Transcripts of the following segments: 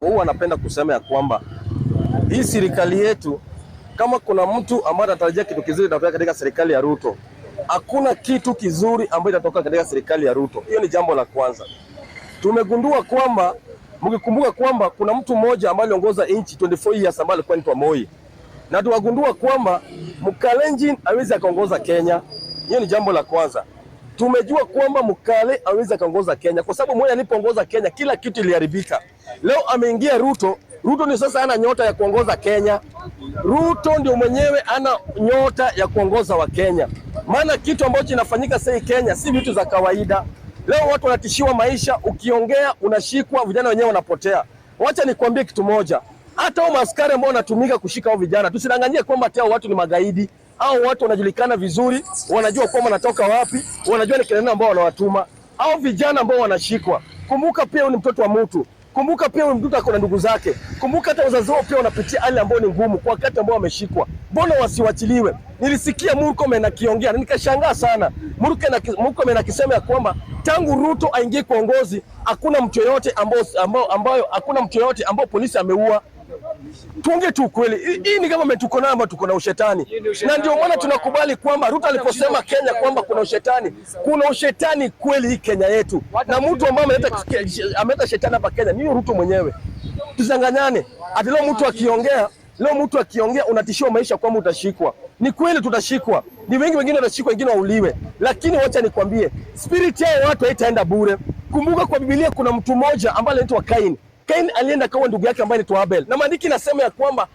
Huwa anapenda kusema ya kwamba hii serikali yetu, kama kuna mtu ambaye anatarajia kitu kizuri itatoka katika serikali ya Ruto, hakuna kitu kizuri ambacho itatoka katika serikali ya Ruto. Hiyo ni jambo la kwanza. Tumegundua kwamba, mkikumbuka kwamba kuna mtu mmoja ambaye aliongoza nchi 24 years ambaye alikuwa anaitwa Moi, na tuwagundua kwamba Mkalenjin hawezi akaongoza Kenya. Hiyo ni jambo la kwanza. Tumejua kwamba Mkale hawezi akaongoza Kenya kwa sababu Moi alipoongoza Kenya kila kitu iliharibika. Leo ameingia Ruto. Ruto ni sasa ana nyota ya kuongoza Kenya. Ruto ndio mwenyewe ana nyota ya kuongoza wa Kenya, maana kitu ambacho inafanyika sasa Kenya si vitu za kawaida. Leo watu wanatishiwa maisha, ukiongea unashikwa, vijana wenyewe wanapotea. Wacha nikwambie kitu moja, hata hao maaskari ambao wanatumika kushika hao vijana, tusidanganyie kwamba ati hao watu ni magaidi. Hao watu wanajulikana vizuri, wanajua kwamba wanatoka wapi, wanajua ni kina nani ambao wanawatuma. Hao vijana ambao wanashikwa, kumbuka pia huyu ni mtoto wa mtu. Kumbuka pia huyu mtoto ako na ndugu zake. Kumbuka hata wazazi wao pia wanapitia hali ambayo ni ngumu kwa wakati ambao wameshikwa. Mbona wasiwachiliwe? Nilisikia Murkomen akiongea na nikashangaa sana. Murkomen akisema ya kwamba tangu Ruto aingie kwa uongozi hakuna mtu yoyote ambao ambayo hakuna mtu yoyote ambao polisi ameua. Tuongee tu ukweli. Hii ni government tuko nayo ambayo tuko na ushetani. Na ndio maana tunakubali kwamba Ruto aliposema Kenya kwamba kuna ushetani, kuna ushetani kweli hii Kenya yetu. Na mtu ambaye ameleta shetani hapa Kenya ni Ruto mwenyewe. Tusidanganyane. Ati leo mtu akiongea, leo mtu akiongea unatishiwa maisha kwamba utashikwa. Ni kweli tutashikwa. Ni wengi, wengine watashikwa, wengine wauliwe. Lakini wacha nikwambie, spirit yao watu haitaenda bure. Kumbuka kwa Biblia kuna mtu mmoja ambaye anaitwa Kain. Kain alienda kaua ndugu yake ambaye anaitwa Abel. Na maandiki inasema ya kwamba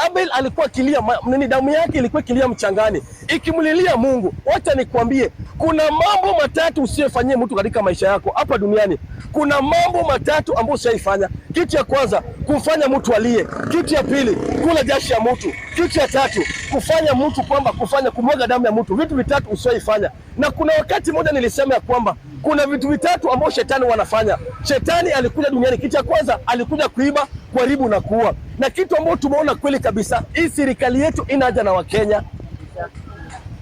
Abel alikuwa akilia nini, damu yake ilikuwa ikilia mchangani, ikimlilia Mungu. Wacha nikwambie, kuna mambo matatu usiyofanyie mtu katika maisha yako hapa duniani. Kuna mambo matatu ambayo usiyaifanya. Kitu ya kwanza, kumfanya mtu alie. Kitu ya pili, kula jasho ya mtu. Kitu ya tatu, kufanya mtu kwamba kufanya kumwaga damu ya mtu. Vitu vitatu usiyoifanya. Na kuna wakati mmoja nilisema ya kwamba kuna vitu vitatu ambao shetani wanafanya. Shetani alikuja duniani, kitu ya kwanza alikuja kuiba, kuharibu na kuua. Na kitu ambacho tumeona kweli kabisa, hii serikali yetu ina haja na Wakenya.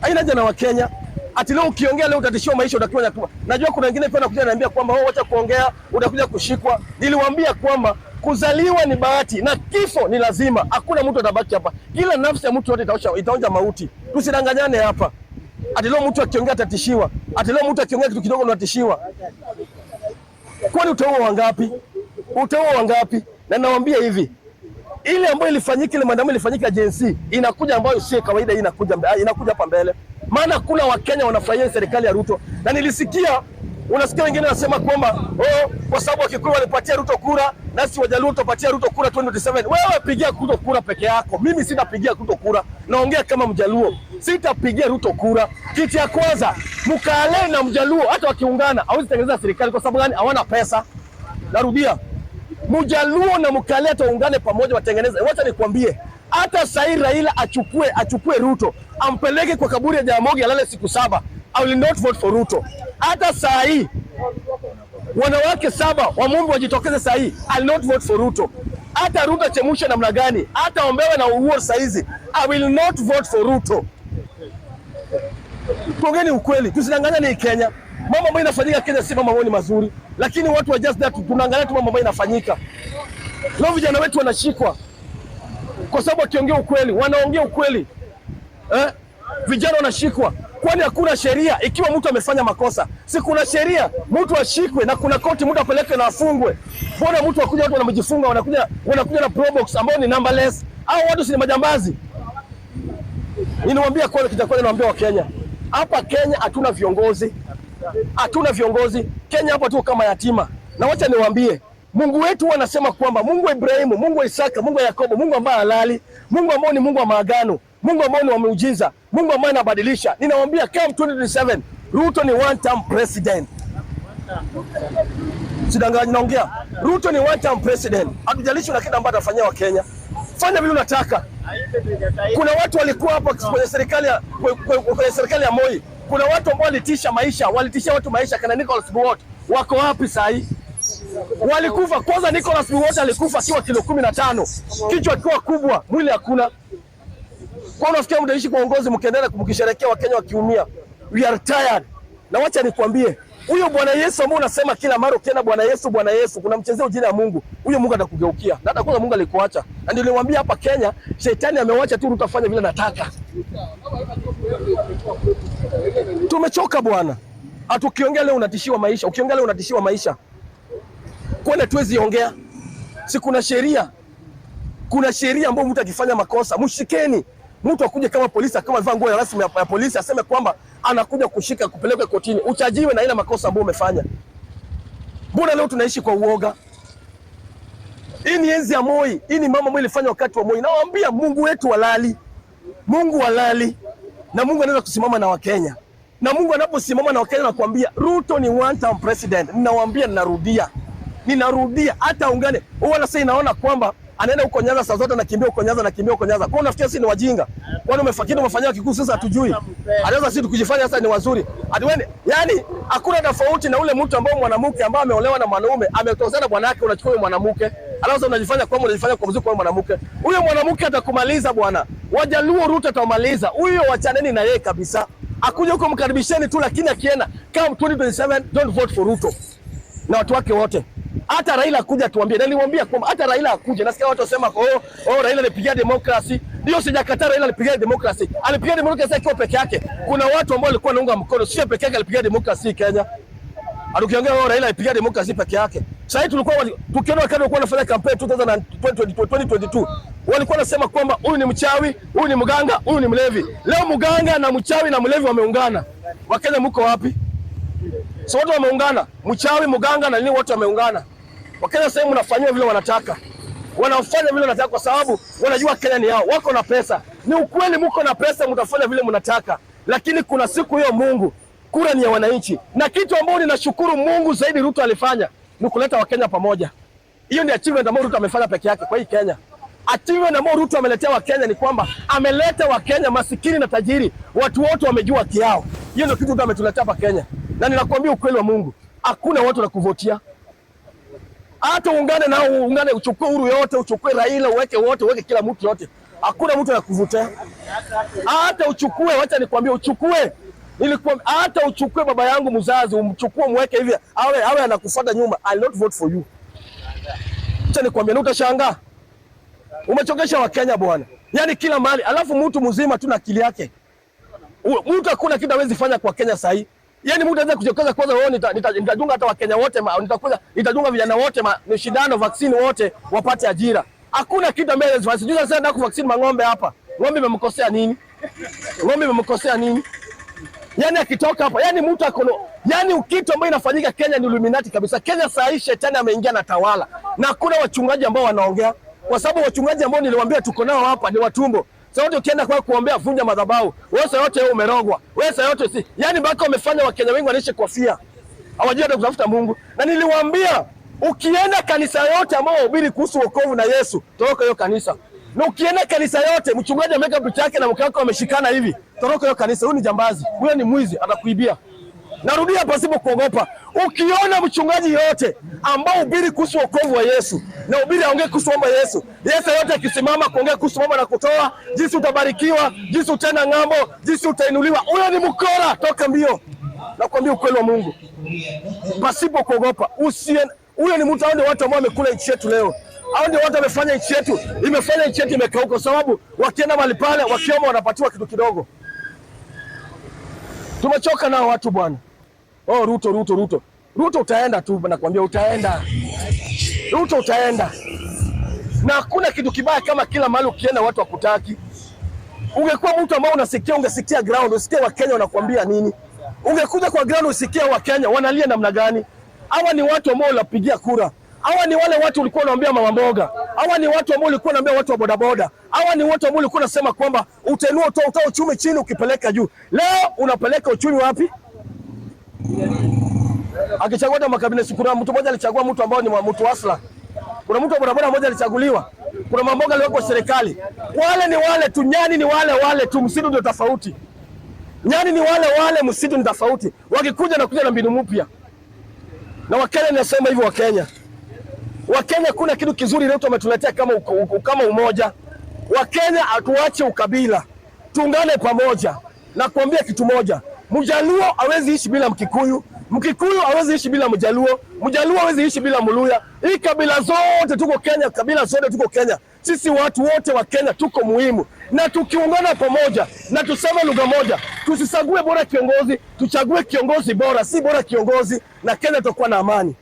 Haina haja na Wakenya. Ati leo ukiongea leo utatishiwa maisha, utakiwa nyakua. Najua kuna wengine pia wanakuja ananiambia kwamba wewe acha kuongea, utakuja kushikwa. Niliwaambia kwamba kuzaliwa ni bahati na kifo ni lazima. Hakuna mtu atabaki hapa. Kila nafsi ya mtu yote itaonja mauti. Tusidanganyane hapa. Ati leo mtu akiongea atatishiwa. Ati leo mtu akiongea kitu kidogo unatishiwa. Kwani utaua wangapi? Utaua wangapi? Na nawaambia hivi, ile ambayo ilifanyika, ile maandamano ilifanyika Gen Z, inakuja ambayo si kawaida, hii inakuja hapa mbele. Maana kuna Wakenya wanafurahia serikali ya Ruto. Na nilisikia, unasikia wengine wanasema kwamba oh, kwa sababu Wakikuyu walipatia Ruto kura, nasi Wajaluo tutapatia Ruto kura 2027. Wewe pigia Ruto kura peke yako. Mimi sitapigia Ruto kura. Naongea kama Mjaluo. Sitapigia Ruto kura. Kitu ya kwanza, Mkale na Mjaluo hata wakiungana hawezi tengeneza serikali kwa sababu gani? Hawana pesa. Narudia, Mjaluo na Mkale hata waungane pamoja watengeneze. Wacha nikwambie, hata sahi Raila achukue Ruto ampeleke kwa kaburi ya Jaramogi alale siku 7, I will not vote for Ruto. Hata sahi wanawake 7 wa Mumbi wajitokeze sahi, I will not vote for Ruto. Hata Ruto achemushe namna gani, hata ombewe na Uhuru saizi, I will not vote for Ruto. Tuongeni ukweli, tusidanganyane hii Kenya. Mambo ambayo inafanyika Kenya si mambo ambayo ni mazuri, lakini watu wa just that tunaangalia tu mambo ambayo inafanyika. Leo vijana wetu wanashikwa kwa sababu wakiongea ukweli, wanaongea ukweli. Vijana wanashikwa. Kwani hakuna sheria ikiwa mtu amefanya makosa? Si kuna sheria mtu ashikwe na kuna koti mtu apelekwe na afungwe. Mbona mtu akuja watu wanajifunga, wanakuja na probox ambao ni numberless? Hao watu si ni majambazi? Ninawaambia kweli, kitu kwanza nawaambia wa Kenya. Hapa Kenya hatuna viongozi. Hatuna viongozi. Kenya hapa tu kama yatima. Na wacha niwaambie, Mungu wetu anasema kwamba Mungu wa Ibrahimu, Mungu wa Isaka, Mungu wa Yakobo, Mungu ambaye halali, Mungu ambaye ni Mungu wa maagano, Mungu ambaye ni wa miujiza, Mungu ambaye anabadilisha. Ninawaambia come 2027, Ruto ni one term president. Sidanganyi, naongea. Ruto ni one term president. Hatujalishi na kile ambacho atafanyia wa Kenya. Fanya vile unataka. Kuna watu walikuwa hapa kwenye serikali ya Moi. Kuna watu ambao walitisha maisha, walitishia watu maisha kana Nicholas Biwott. Wako wapi sahi? Walikufa kwanza. Nicholas Biwott alikufa akiwa kilo 15, kichwa kikiwa kubwa, mwili hakuna. Kwa unafikia mtaishi kwa uongozi mkiendelea mkisherehekea Wakenya wakiumia? We are tired. Na wacha nikwambie, Huyo Bwana Yesu ambaye unasema kila mara ukienda Bwana Yesu, Bwana Yesu, kuna mchezea jina ya Mungu. Huyo Mungu atakugeukia. Na hata kwanza Mungu alikuacha. Na ndio niliwaambia hapa Kenya, shetani amewacha tu Ruto afanye vile anataka. Tumechoka bwana. Hata ukiongea leo unatishiwa maisha, ukiongea leo unatishiwa maisha. Kwani tuwezi ongea? Si kuna sheria? Kuna sheria ambayo mtu akifanya makosa, mshikeni. Mtu akuje kama polisi, kama amevaa nguo ya rasmi ya polisi, aseme kwamba anakuja kushika kupeleka kotini, uchajiwe na ile makosa ambayo umefanya. Mbona leo tunaishi kwa uoga? Hii ni enzi ya Moi, hii ni mama Moi ilifanya wakati wa Moi. Nawaambia Mungu wetu halali. Mungu halali. Na Mungu anaweza kusimama na Wakenya. Na Mungu anaposimama na Wakenya nakwambia Ruto ni one term president. Ninawaambia, ninarudia. Ninarudia hata ungane. Huwa sasa inaona kwamba anaenda huko Nyanza saa zote, anakimbia huko Nyanza, anakimbia huko Nyanza. Kwa unafikia sisi ni wajinga? Kwani umefikiri umefanyia kikuu sasa hatujui? Anaweza sisi tukijifanya sasa ni wazuri. Atiweni, yani hakuna tofauti na ule mtu ambao mwanamke ambaye ameolewa na mwanaume, ametozana bwana yake, unachukua huyo mwanamke. Alafu sasa unajifanya kwamba unajifanya kwa mzuri kwa mwanamke. Huyo mwanamke atakumaliza bwana. Wajaluo Ruto atamaliza. Huyo wachaneni na yeye kabisa. Akuja huko mkaribisheni tu, lakini akienda kama 2027 don't vote for Ruto na watu wake wote. Hata Raila akuja tuambie. Na niliwaambia kwamba hata Raila akuja. Nasikia watu wasema oh Raila alipigia demokrasi. Ndio, sijakataa Raila alipigia demokrasi. Alipigia demokrasi akiwa peke yake. Kuna watu ambao walikuwa wanaunga mkono, sio peke yake alipigia demokrasi Kenya. Atukiongea oh Raila alipigia demokrasi peke yake. Sasa tulikuwa tukiona wakati walikuwa wanafanya campaign 2022, walikuwa wanasema kwamba huyu ni mchawi, huyu ni mganga, huyu ni mlevi. Leo mganga na mchawi na mlevi wameungana. Wakenya mko wapi? So watu wameungana, mchawi, mganga na nini, wote wameungana. Wakenya sasa mnafanyia vile wanataka. Wanafanya vile wanataka kwa sababu wanajua Kenya ni yao, wako na pesa. Ni ukweli mko na pesa, mtafanya vile mnataka. Lakini kuna siku hiyo Mungu, kura ni ya wananchi. Na kitu ambacho ninashukuru Mungu zaidi Ruto alifanya ni kuleta Wakenya pamoja. Hiyo ni achievement ambayo Ruto amefanya peke yake kwa hii Kenya. Achievement ambayo Ruto ameletea Wakenya ni kwamba ameleta Wakenya masikini na tajiri, watu wote wamejua haki yao. Hiyo ndio kitu Ruto ametuletea hapa Kenya. Na ninakwambia ukweli wa Mungu, hakuna watu na kuvotia. Hata uungane nao, uungane, uchukue Uhuru yote, uchukue Raila, uweke wote, uweke kila mtu yote. Hakuna mtu anakuvutia. Hata uchukue, wacha nikwambie, uchukue. Nilikuwa hata uchukue baba yangu mzazi, umchukue mweke hivi, awe anakufuata nyuma. I will not vote for you. Acha nikwambie, utashangaa. Umechokesha Wakenya bwana. Yaani kila mahali, alafu mtu mzima tu na akili yake. Mtu hakuna kitu hawezi fanya kwa Kenya sasa hii. Yaani mtu anaweza kujokeza kwanza, wewe nitadunga hata Wakenya wote, nitadunga vijana wote mishindano vaccine wote wapate ajira. Hakuna kitu ambaye hawezi fanya. Sijui sasa nataka vaccine mang'ombe hapa. Ng'ombe imemkosea nini? Ng'ombe imemkosea nini? Yaani akitoka hapa, yaani mtu akono, yaani kitu ambayo inafanyika Kenya ni Illuminati kabisa. Kenya saa hii shetani ameingia na tawala. Na kuna wachungaji ambao wanaongea, kwa sababu wachungaji ambao niliwaambia tuko nao hapa ni watumbo. Sasa wote ukienda kwa kuombea vunja madhabahu. Wewe sasa yote wewe umerogwa. Wewe sasa yote si. Yaani mpaka wamefanya Wakenya wengi wanaishi kwa fear. Hawajui hata kutafuta Mungu. Na niliwaambia ukienda kanisa yote ambao wahubiri kuhusu wokovu na Yesu, toroka hiyo kanisa. Na ukienda kanisa yote mchungaji ameweka picha yake na mke wake wameshikana hivi, toroka hiyo kanisa. Huyu ni jambazi, huyo ni mwizi, atakuibia. Narudia pasipo kuogopa. Ukiona mchungaji yote ambao hubiri kuhusu wokovu wa Yesu na hubiri aongee kuhusu mambo ya Yesu, Yesu yote akisimama kuongea kuhusu mambo na kutoa, jinsi utabarikiwa, jinsi utaenda ng'ambo, jinsi utainuliwa, huyo ni mkora, toka mbio. Nakwambia ukweli wa Mungu pasipo kuogopa. Huyo ni mtu, hao ndio watu ambao wamekula nchi yetu leo. Hao ndio watu wamefanya nchi yetu, imefanya nchi yetu imekauka, kwa sababu wakienda mahali pale wakiomba wanapatiwa kitu kidogo. Tumechoka nao watu bwana. Oh, Ruto, Ruto, Ruto. Ruto utaenda tu, nakwambia utaenda. Ruto utaenda. Na hakuna kitu kibaya kama kila mahali ukienda watu wakutaki. Ungekuwa mtu ambao unasikia, ungesikia ground, usikie Wakenya wanakuambia nini. Ungekuja kwa ground usikie Wakenya wanalia namna gani. Hawa ni watu ambao unapigia kura. Hawa ni wale watu ulikuwa unaambia mama mboga. Hawa ni watu ambao ulikuwa unaambia watu wa bodaboda. Hawa ni watu ambao ulikuwa unasema kwamba utainua utoa uchumi chini ukipeleka juu. Leo unapeleka uchumi wapi? Akichagua hata makabila, kuna mtu mmoja alichagua mtu ambao ni mtu asla. Kuna mtu wa bodaboda mmoja alichaguliwa. Kuna mamboga aliwekwa serikali. Wale ni wale tu, nyani ni wale wale tu, msitu ndio tofauti. Nyani ni wale wale, msitu ni tofauti. Wakikuja na kuja na mbinu mpya. Na Wakenya nasema hivyo Wakenya. Wakenya kuna kitu kizuri leo wametuletea kama kama umoja. Wakenya atuache ukabila. Tuungane pamoja. Na kuambia kitu moja. Mjaluo hawezi ishi bila Mkikuyu, Mkikuyu hawezi ishi bila Mjaluo, Mjaluo hawezi ishi bila Mluya. Hii kabila zote tuko Kenya, kabila zote tuko Kenya. Sisi watu wote wa Kenya tuko muhimu, na tukiungana pamoja na tuseme lugha moja, tusichague bora kiongozi, tuchague kiongozi bora, si bora kiongozi, na Kenya tutakuwa na amani.